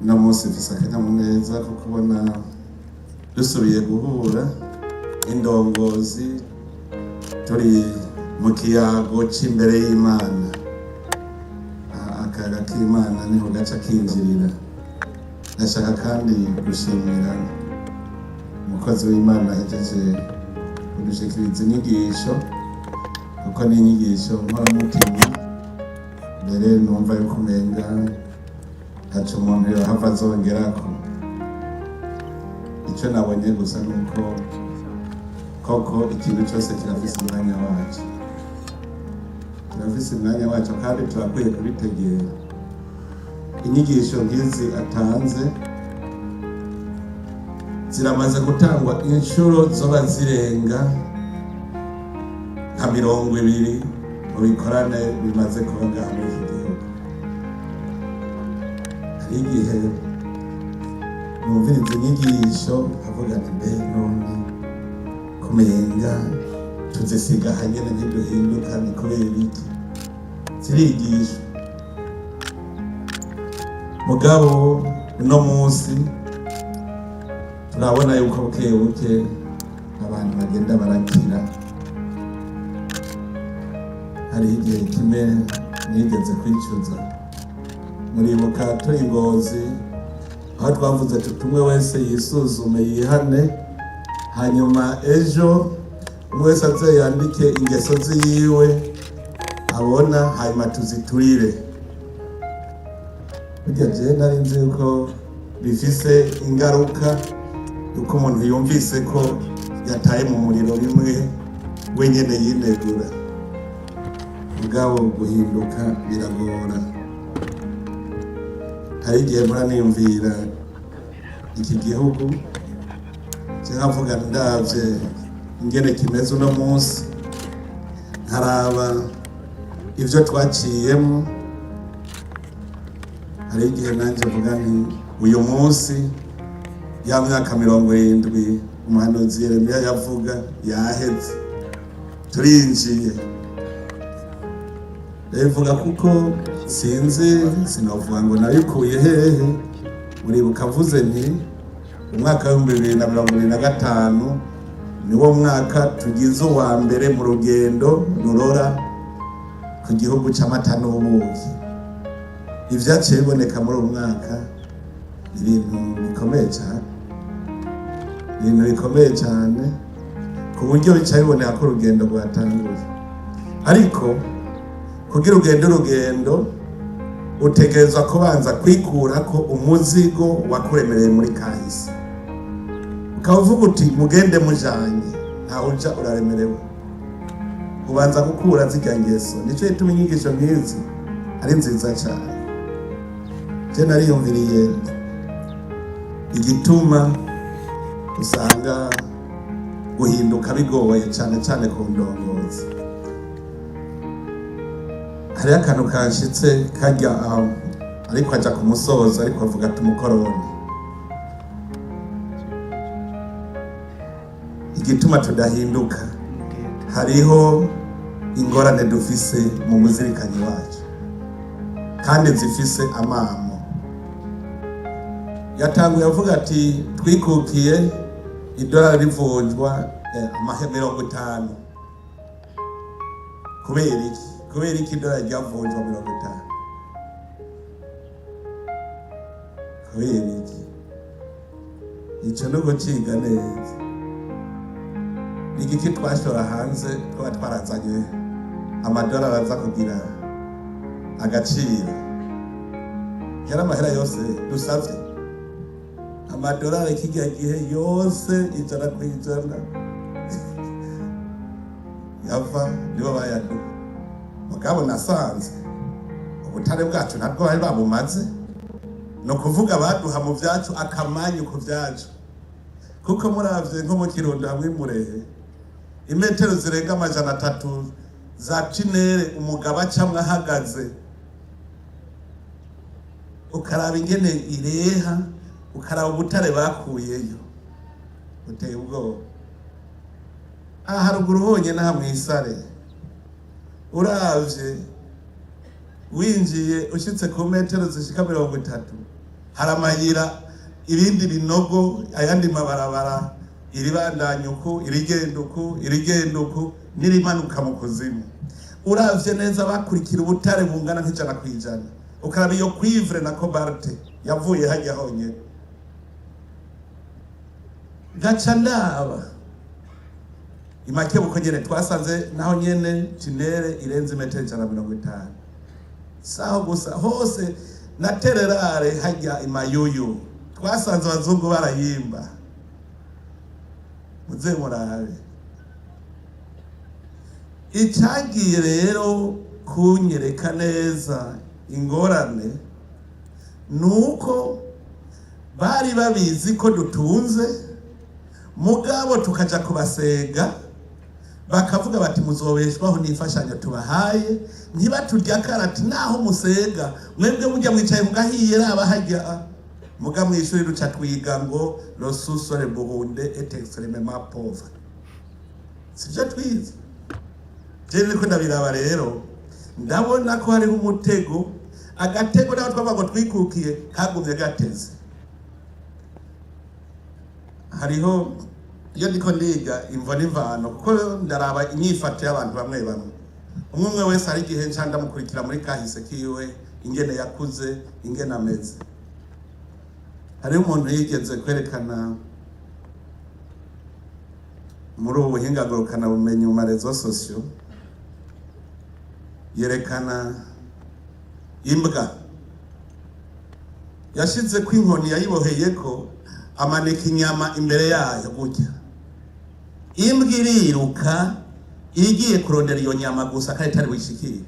Uno munsi mfise akanyamuneza ko kubona dusubiye guhura indongozi, turi mu kiyago c'imbere y'Imana. Akayaga k'Imana niho gaca kinjirira. Ndashaka kandi gushimira umukozi w'Imana ahejeje kudushikiriza inyigisho, kuko ni inyigisho nkoramutima. Mbere numva yuko umenga ntaco umuntu yohava azongerako. Icyo nabonye gusa ni uko koko ikintu cyose kirafise umwanya waco, kirafise umwanya waco, kandi turakwiye kubitegera. Inyigisho nk'izi atanze ziramaze gutangwa inshuro zoba zirenga nka 20 mu bikorane bimaze kuba ngaha muri iki gihugu. Hari igihe numviriza inyigisho nkavuga nti: "Mbe none kumenga tuzisiga ahanyene ntiduhinduka, ni kubera iki?" Zirigisha, mugabo uno munsi turabona yuko buke buke abantu bagenda barakira. Hariho igihe kimwe nigeze kwicuza. Muribuka turi i Ngozi, aho twavuze tuti: "Umwe wese yisuzume, yihane, hanyuma ejo umwe wese aze yandike ingeso ziyiwe abona, hanyuma tuziturire." Burya jewe nari nzi yuko bifise ingaruka, yuko umuntu yumvise ko yataye mu muriro bimwe wenyene yinegura. Mugabo guhinduka biragora. Hari igihe mpora niyumvira iki gihugu, nkavuga, ndavye ingene kimeze uno munsi, nkaraba ivyo twaciyemo, hari igihe nanjye mvuga nti: "Uyu munsi ya myaka 70 umuhanuzi Yeremiya yavuga yaheze, turinjiye." Ndabivuga kuko sinzi, sinovuga ngo nabikuye hehe. Muribuka mvuze nti: "Umwaka wa 2025 niwo mwaka tugize uwa mbere mu rugendo rurora ku gihugu c'amata n'ubuki." Ivyaciye biboneka muri uwo mwaka, ibintu bikomeye cyane, ibintu bikomeye cyane, ku buryo bica biboneka ko urugendo rwatanguye. Ariko kugira ugende urugendo, utegerezwa kubanza kwikurako umuzigo wakuremereye muri kahise, ukaba uvuga uti: "Mugende mujanye, ntawe uja uraremerewe." Ubanza gukura zirya ngeso. Nico gituma inyigisho nk'izi ari nziza cyane. Je nariyumviriye igituma usanga guhinduka bigoye cyane cyane ku ndongozi. Hariho akantu kanshitse kajya ariko aja ku musozo, ariko avuga ati: "Umukoroni." Igituma tudahinduka, hariho ingorane dufise mu muzirikanyi wacu, kandi zifise amamo. Yatanguye avuga ati: "Twikukiye idolari rivunjwa amahe 50." Kubera iki? Kubera iki idolari ryavunjwa 50? Kubera iki? Ico no guciga neza. Ni igiki twashora hanze twaba twarazanye amadolari aza kugira agaciro? Yari amahera yose dusavye amadolari kijya gihe yose, 100% yava nibo bayaduha. Mugabo nasanze ubutare bwacu ntabwo bari babumaze. Ni ukuvuga baduha mu byacu, akamanyu ku byacu, kuko muravye nko mu Kirundo hamwe Murehe, imetero zirenga 300 za tunnel umugabo acamwo ahagaze, ukaraba ingene ireha, ukaraba ubutare bakuyeyo, buteye ubwoba. Aha haruguru honyine, aha mw'isare, uravye winjiye ushitse ku metero zishika 30. Hari amayira, ibindi binogo, ayandi mabarabara, iribandanya uku, irigenda uku, irigenda uku, n'irimanuka mu kuzimu. Uravye neza, bakurikira ubutare bungana nk'100%. Ukaraba iyo cuivre na cobalt yavuye hajya honyene. Gaca ndaba imakebuko nyene, twasanze naho nyene tunnel irenze imetero 150. Saho gusa, hose na terre rare hajya imayuyu twasanze abazungu barayimba. Muze murabe. Icagiye rero kunyereka neza ingorane nuko bari babizi ko dutunze, mugabo tukaja kubasega, bakavuga bati: "Muzobeshwaho n'imfashanyo tubahaye." Ntibaturya karati naho musega mwebwe mujya mwicaye mugahiye, raba hajya muga mw'ishuri ruca twiga ngo "Le sous-sol burundais est extrêmement pauvre." Sivyo twize? Je niko ndabiraba rero, ndabona ko hariho umutego, agatego naho twavuga ngo twikukiye kagumye gateze. Hariho iyo ndiko ndiga imvo n'imvano, kuko ndaraba inyifato y'abantu bamwe bamwe, umwe umwe wese. Hari igihe nca ndamukurikira muri kahise kiwe, ingene yakuze, ingene ameze. Hariho umuntu yigeze kwerekana muri ubu buhinga ngurukanabumenyi mu ma réseaux sociaux, yerekana imbwa yashize ko inkoni yayiboheyeko, amanika inyama imbere yayo gutya. Imbwa iriruka igiye kurondera iyo nyama gusa, kandi itari buyishikire.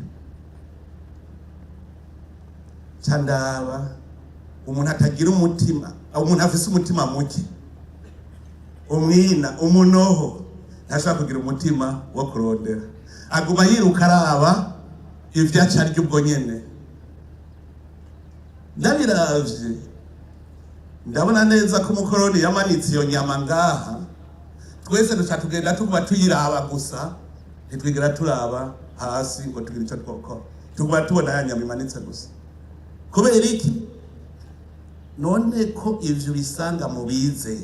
Ca ndaba umuntu atagira umutima, umuntu afise umutima muke, umwina, umunoho, ntashobora kugira umutima wo kurondera, aguma yiruka araba ivyo aca arya ubwo nyene. Ndabiravye, ndabona neza ko umukoroni yamanitse iyo nyama ngaha, twese duca tugenda tuguma tuyiraba gusa, ntitwigera turaba hasi ngo tugire icyo twokora. Tuguma tubona ya nyama imanitse gusa. Kubera iki none ko ivyo bisanga mubize?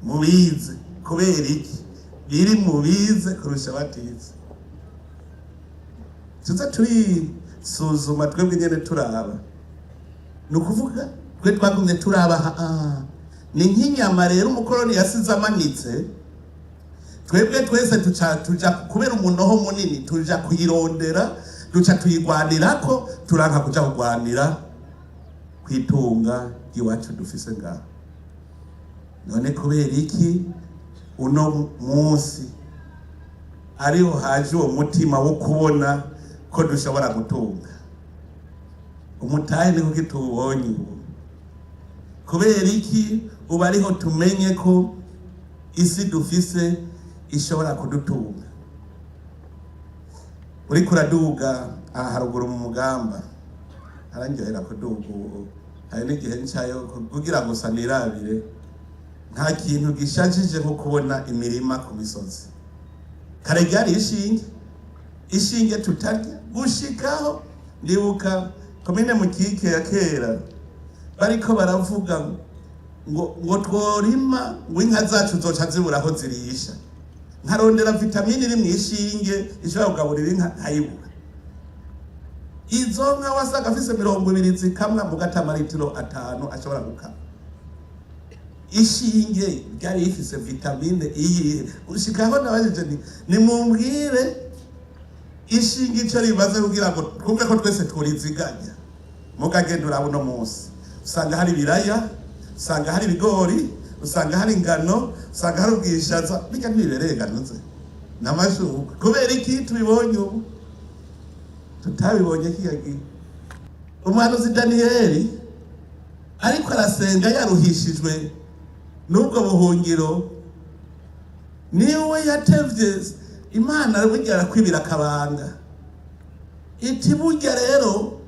Mubize kubera iki biri mubize kurusha batize? Tuza turisuzuma twebwe nyene, turaba. Ni ukuvuga twe twagumye turaba ni nk'inyama rero umukoroni yasize amanitse, twebwe twese tuca tuja kubera umunoho munini tuja kuyirondera, duca tuyigwanirako, turanka kuja kugwanira kwitunga ry'iwacu dufise ngaha. None kubera iki uno munsi ariho haje uwo mutima wo kubona ko dushobora gutunga? Umutahe ni kuko tuwubonye ubu. Kubera iki ubu ariho tumenye ko isi dufise ishobora kudutunga? Uriko uraduga aha haruguru mu Mugamba, arandyohera kuduga ubu. Hari n'igihe ncayo kugira gusa nirabire. Nta kintu gishajije nko kubona imirima ku misozi. Kare ryari ishinge, ishinge tutarya gushikaho. Ndibuka komine Mukike ya kera, bariko baravuga ngo tworima, ngo inka zacu zoca zibura aho zirisha. Nkarondera vitamine iri mu ishinge ishobora kugaburira inka, nkayibura. Izo nka wasanga afise 20 zikamwa mu gata 5 ashobora gukama. Ishinge ryari rifise vitamine iyihe? Ushikaho nabajije nti: "Nimumbwire ishinge ico rimaze kugira ngo twumve ko twese turiziganya." Mugagenda uraba uno munsi, usanga hari ibiraya, usanga hari ibigori, usanga hari ingano, usanga hari ubwishaza. Bijya ntibibereye ganuze n'amashurwe. Kubera iki tubibonye ubu, tutabibonye kiya gihe? Umuhanuzi Daniyeli ariko arasenga, yaruhishijwe n'ubwo buhungiro, niwe yatevye Imana burya arakwibira akabanga. Iti burya rero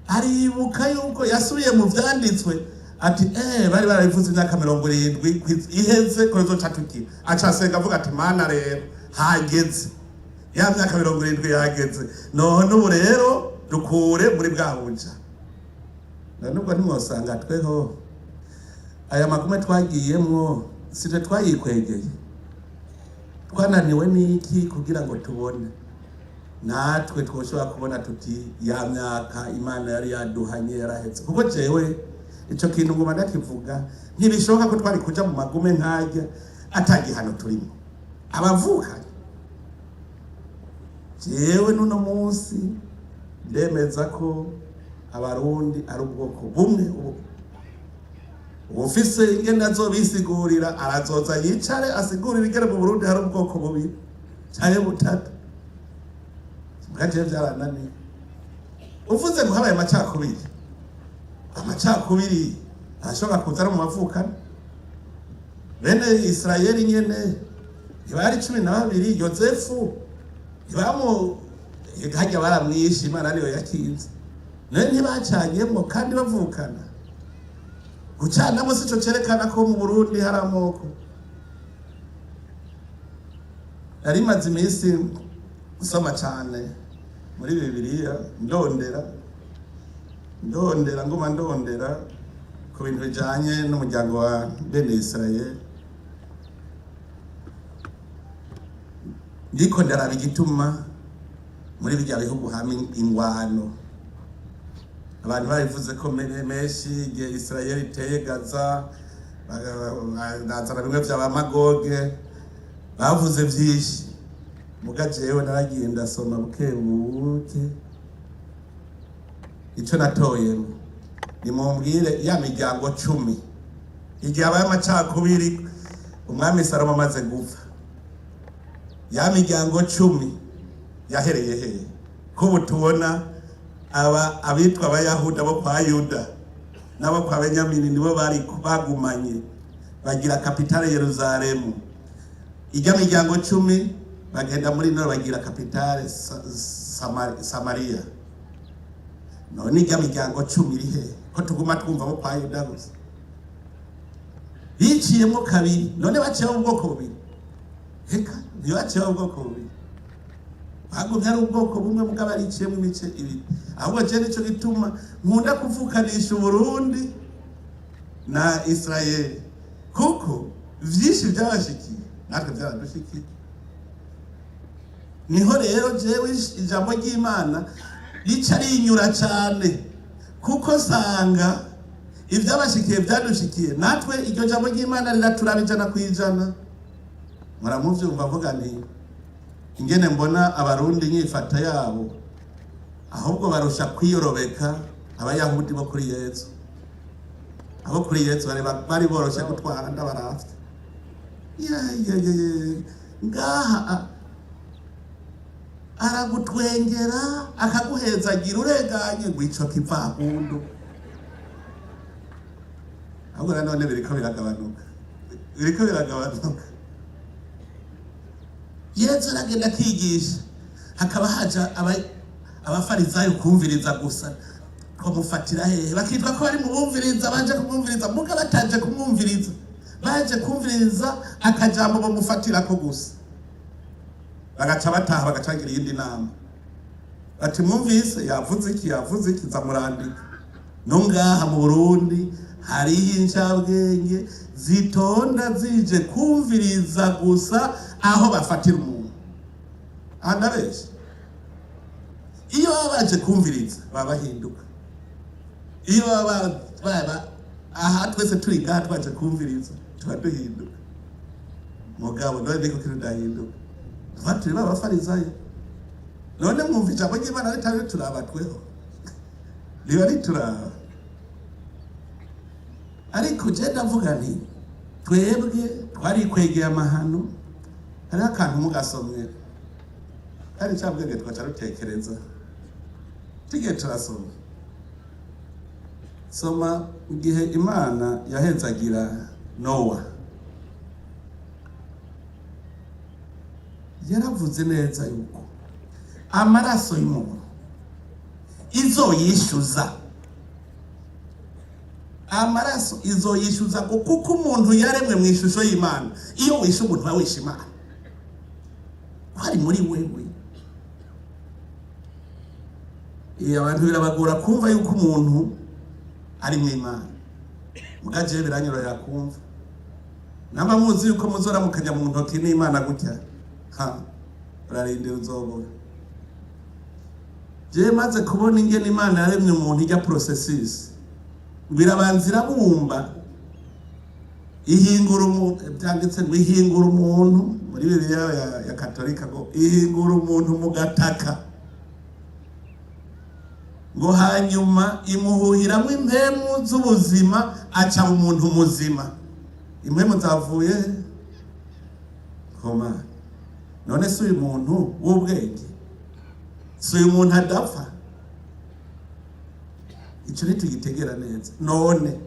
aribuka yuko yasubiye mu vyanditswe, ati bari barabivuze imyaka 70 iheze ko izoca tukira. Aca asenga avuga ati: "Mana, rero hageze ya myaka 70 yageze, none ubu rero dukure muri bwa buja." Nubwo ntimwosanga tweho aya magume twagiyemwo, sitwe twayikwegeye. Twananiwe n'iki kugira ngo tubone? Natwe twoshobora kubona tuti ya myaka Imana yari yaduhanye yarahetse. Kuko jewe ico kintu nguma ndakivuga, ntibishoboka ko twari kuja mu magume nkajya atagihano turimo abavukanye. Jewe n'uno munsi ndemeza ko Abarundi ari ubwoko bumwe. Ubu ufise ingene azobisigurira, arazoza yicare asigurire ingene mu Burundi hari ubwoko bubiri canke butatu. Mbwa jewe vyarananiye. Uvuze ngo habaye amacakubiri, amacakubiri arashobora kuza ari mu mavukano. Bene Isirayeli nyene ntibari 12? Yozefu ntibamu harya baramwishe, Imana niyo yakinze. Nawe ntibacanyemwo kandi bavukana? Gucanamo sico cerekana ko mu Burundi hari amoko. Nari maze iminsi nsoma cane muri Bibiliya, ndondera, ndondera, nguma ndondera ku bintu bijanye n'umuryango wa bene Isirayeli. Ndiko ndaraba igituma muri birya bihugu hama ingwano. Abantu babivuze ko menshi igihe Isirayeli iteye Gaza, bazana bimwe vya Magoge, bavuze vyinshi. Muga jewe naragiye ndasoma buke buke. Ico natoyemo, nimumbwire, ya miryango 10, igihe habaye amacakubiri, umwami Salomo amaze gupfa, ya miryango 10 yahereye hehe, ko ubu tubona aba abitwa Abayuda bo kwa Yuda n'abo kwa Benyamini nibo bari bagumanye, bagira capitale Yeruzalemu? Ijya miryango 10 bagenda muri nord, bagira capitale Samariya. None ijya miryango 10 iri he, ko tuguma twumva bo kwa Yuda gusa? Biciyemo kabiri. None baciyemo ubwoko bubiri? Reka, ntibaciyemo ubwoko bubiri, bagumye ari ubwoko bumwe, mugabo ariciyemo imice ibiri. Ahubwo je nico gituma nkunda kuvukanisha Uburundi na Israel, kuko vyinshi byabashikiye natwe byaradushikiye. Niho rero jewe ijambo ry'Imana rica rinyura cane, kuko sanga ivyabashikiye byadushikiye natwe. Iryo jambo ry'Imana riraturaba 100%. Muramuvyumva avuga nti ingene mbona Abarundi inyifata yabo, ahubwo barusha kwiyorobeka Abayahudi bo kuri Yezu. Abo kuri Yezu bari boroshe gutwara. Ndabaravye, ye ngaha aragutwengera, akaguhezagira ureganye ngo ico kivagundu. Ahubwo nanone biriko biragabanuka, biriko biragabanuka. Yezu aragenda akigisha, hakaba haja abafarizayo kumviriza gusa, bamufatira hehe? Bakitwa ko bari mu bumviriza, baje kumwumviriza, muga bataje kumwumviriza, baje kumviriza akajambo bamufatirako gusa. Bagaca bataha, bagaca bagira iyindi nama, bati mwumvise yavuze iki, yavuze iki, nza murandika. No ngaha mu Burundi hariho incabwenge zitonda zije kumviriza gusa aho bafatira umuntu. Aha ndabesha? Iyo baba baje kumviriza baba bahinduka. Iyo baba aha twese turi ngaha twaje kumviriza, tuba duhinduka. Mugabo none niko kirudahinduka, tuba turi babafarizayo. None mwumva ijambo ry'Imana ritari rituraba tweho, riba rituraba. Ariko je ndavuga nti twebwe twarikwegeye amahano. Hariho akantu mugasomye kandi ncabwenge twaca rutekereza tugiye turasoma. Soma igihe Imana yahezagira Nowa, yaravuze neza yuko amaraso y'umuntu izoyishyuza, amaraso izoyishyuza, ngo kuko umuntu yaremwe mu ishusho y'Imana. Iyo wishe umuntu uba wishe Imana, ko ari muri wewe. Iyo abantu birabagora kumva yuko umuntu Harimwo Imana. Muga jewe biranyorohera kumva namba muzi yuko muzoramukanya mu ntoki n'Imana gutya. Ha, urarindira uzobura. Jewe maze kubona ingene Imana yaremye umuntu, ijya processus ngo irabanza irabumba, ihingura umuntu. Byanditse ngo ihingura umuntu muri Bibiliya ya Katolika, ngo ihingura umuntu mu gataka, ngo hanyuma imuhuhiramwo impemu z'ubuzima, aca umuntu muzima. Impemu zavuye koma. None si uyu muntu w'ubwenge? Si uyu muntu adapfa? Ico ntitugitegera neza. None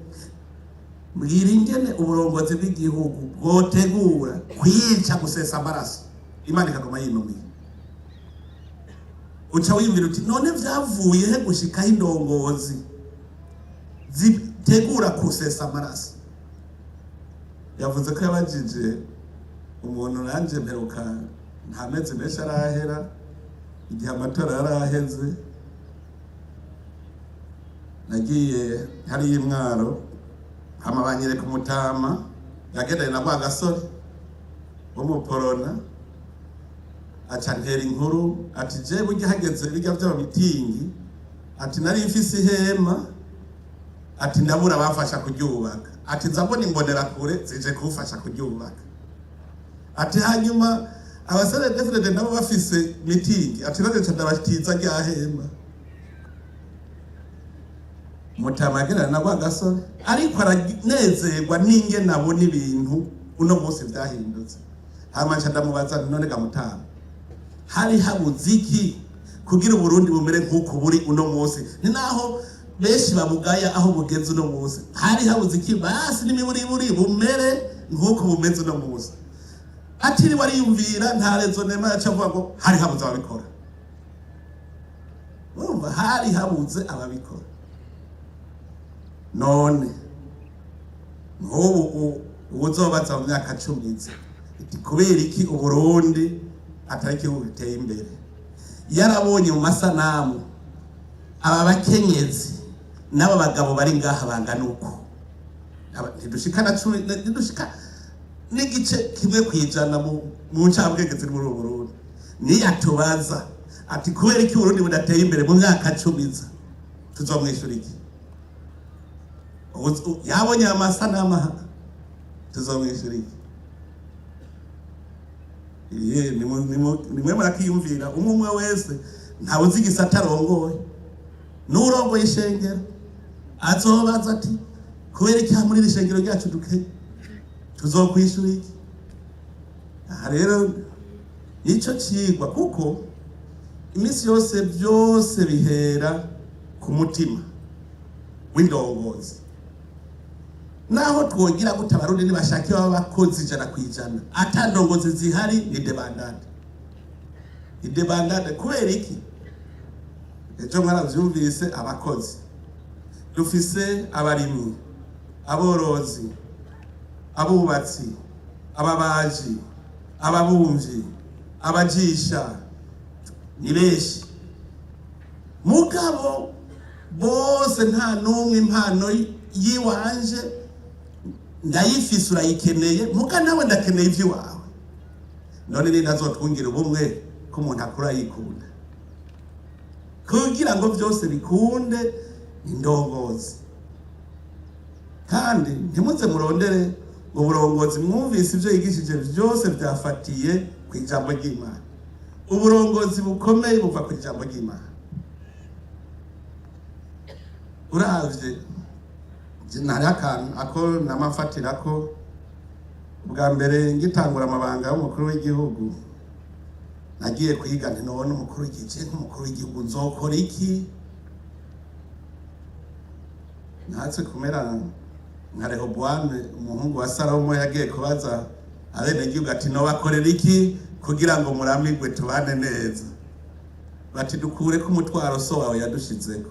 mbwira ingene uburongozi bw'igihugu bwotegura kwica, gusesa amaraso, Imana ikaguma yinumiye. Uca wiyumvira uti: "None vyavuye he gushikaho indongozi zitegura kusesa amaraso?" Yavuze ko yabajije umuntu. Nanje mperuka nta mezi menshi arahera, igihe amatora yaraheze, nagiye hariya imwaro, hama banyereka umutama yagendanye na Rwagasore w'umuporona. Aca ntera inkuru ati: "Je burya hageze bijya vy'ama meeting," ati, "nari mfise ihema," ati, "ndabura abamfasha kuryubaka," ati, "nza mbona imbonerakure zije kumfasha kuryubaka," ati, "hanyuma abasore defrede nabo bafise meeting," ati, "none nca ndabatiza rya hema." Mutama agerana na Rwagasore, ariko aranezerwa n'ingene abona ibintu uno munsi vyahindutse. Hama nca ndamubaza nti: "None ga mutama, hari habuze iki kugira Uburundi bumere nk'uku buri uno munsi?" Ni naho benshi babugaya aho bugeze uno munsi. Hari habuze iki basi n'imiburiburi bumere nk'uku bumeze uno munsi? Atiriwe ariyumvira, nta raisonnement, yaca avuga ngo hari habuze ababikora. Urumva, hari habuze ababikora. None nk'ubu uwuzobaza mu myaka 10 iza iti: "Kubera iki Uburundi atari igihugu giteye imbere?" Yarabonye mu masanamu aba bakenyezi n'aba bagabo bari ngaha bangana uko. Ntidushika na 10, ntidushika n'igice kimwe kwijana mu ncabwenge ziri muri ubu Burundi. Niyatubaza ati: "Kubera iki Uburundi budateye imbere?" mu myaka 10 iza, tuzomwishura iki? Yabonye amasanamu aha, tuzomwishura iki? Iye, nimwe murakiyumvira. Umwe umwe wese, ntawe uzi igisata arongoye. N'urongoye ishengero azobaza ati: "Kubera iki muri iri shengero ryacu dukenye?" Tuzokwishura iki? Aha rero nico cigwa, kuko iminsi yose byose bihera ku mutima w'indongozi. Naho twogira gute, Abarundi nibashaka baba bakozi 100%, ata ndongozi zihari, ni débandade, ni débandade. Kubera iki? Ejo mwaravyumvise, abakozi dufise: abarimyi, aborozi, abubatsi, ababaji, ababumvyi, abajisha, ni benshi. Mugabo bose nta n'umwe impano yiwanje ndayifise. Urayikeneye, muga nawe ndakeneye ivy'iwawe. None ni nazotwungira ubumwe ko umuntu akura yikunda? Kugira ngo byose bikunde ni ndongozi. Kandi ntimuze murondere uburongozi. Mwumvise ibyo yigishije byose byafatiye ku ijambo ry'Imana. Uburongozi bukomeye buva ku ijambo ry'Imana. Uravye, hariho akantu ako namafatira ko ubwa mbere ngitangura amabanga y'umukuru w'igihugu, nagiye kwiga nti: "None umukuru w'igihugu, nk'umukuru w'igihugu, nzokora iki?" Ntatse kumera nka Rehobowamu, umuhungu wa Salomo, yagiye kubaza abenegihugu ati: "Nobakorera iki kugira ngo muramigwe, tubane neza?" Bati: "Dukure ko umutwaro so wawe yadushizeko."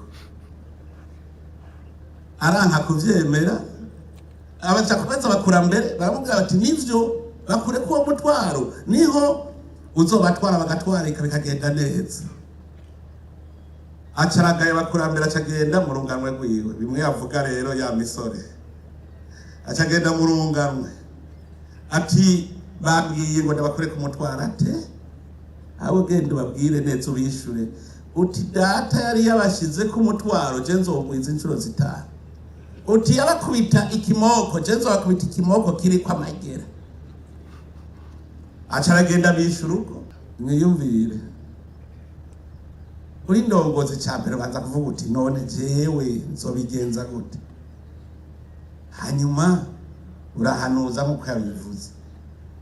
Aranka kuvyemera. Abaca kubaza abakurambere, baramubwira bati: "Nivyo, bakure ko uwo mutwaro, niho uzobatwara bagatwarika bikagenda neza." Acaragaye abakurambere, acagenda mu runganwe rwiwe. Bimwe yavuga rero ya misore, acagenda mu runganwe ati: "Bambwiye ngo ndabakore ku mutwaro." Ate: "Abo genda ubabwire neza, ubishure uti: 'Data yari yabashize ku mutwaro, je nzogwiza inshuro 5.' Uti: 'Yabakubita ikimoko, je nzobakubita ikimoko kiriko amagera.'" Aca aragenda bishura uko. Mwiyumvire, uri ndongozi, ca mbere ubanza kuvuga uti: "None jewe nzobigenza gute?" Hanyuma urahanuza nk'uko yabivuze.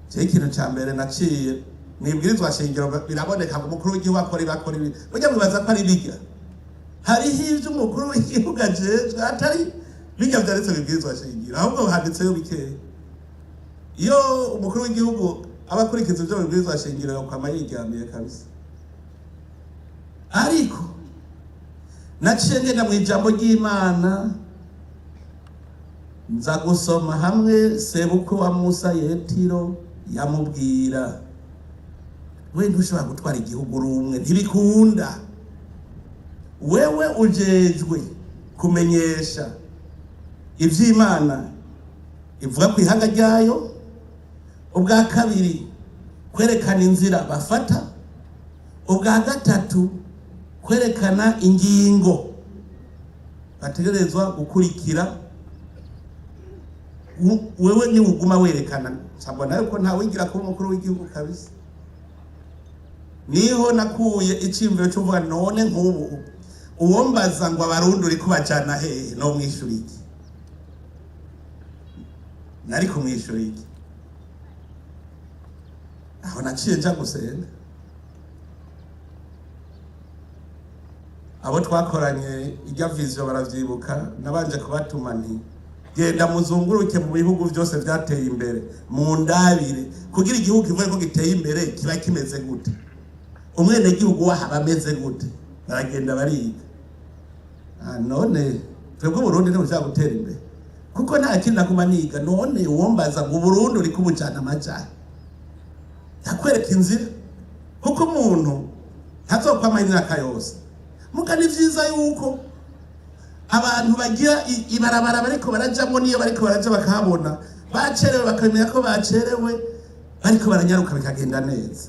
Jewe ikintu ca mbere naciye mwibwirizwa shingiro, biraboneka ngo umukuru w'igihugu akora ibi, akora ibi. Burya mwibaza ko ari bijya, hariho ivyo umukuru w'igihugu ajejwe atari bijya vyanditse mwibwirizwa shingiro, ahubwo handitseyo bikeya. Iyo umukuru w'igihugu aba akurikiza ivyo mwibwirizwa shingiro, yokwama yiryamiye kabisa. Ariko naciye ngenda mu ijambo ry'Imana, nza gusoma hamwe sebukwe wa Musa Yetiro yamubwira: "We ntushobora gutwara igihugu uri umwe, ntibikunda. Wewe ujejwe kumenyesha ivy'Imana ivuga ku ihanga ryayo, ubwa kabiri kwerekana inzira bafata, ubwa gatatu kwerekana ingingo bategerezwa gukurikira. Wewe ni uguma werekana." Nsabwa yuko ntawigira kuba umukuru w'igihugu kabisa. Niho nakuye iciyumviro cyo kuvuga: none nk'ubu uwo mbaza ngo: "Abarundi uri kubajana hehe?" No mwishura iki? Nari kumwishura iki? Aho naciye nja gusenga. Abo twakoranye ijya vision baravyibuka. Nabanje kubatuma nti: "Genda muzunguruke mu bihugu byose byateye imbere, mu ndabire kugira igihugu kivuge ko giteye imbere kiba kimeze gute, umwenegihugu waho aba ameze gute." Baragenda bariga. Ah, none twebwe Uburundi ntibushaka gutera imbere kuko nta kindi naguma niga. None uwombaza ngo: "Uburundi uriko ubujana amajana?" Yakwereka inzira, kuko umuntu ntazokwama imyaka yose. Muga ni vyiza yuko abantu bagira ibarabara bariko barajamwo, niyo bariko baraja bakahabona bacerewe, bakamenya ko bacerewe, bariko baranyaruka bikagenda neza.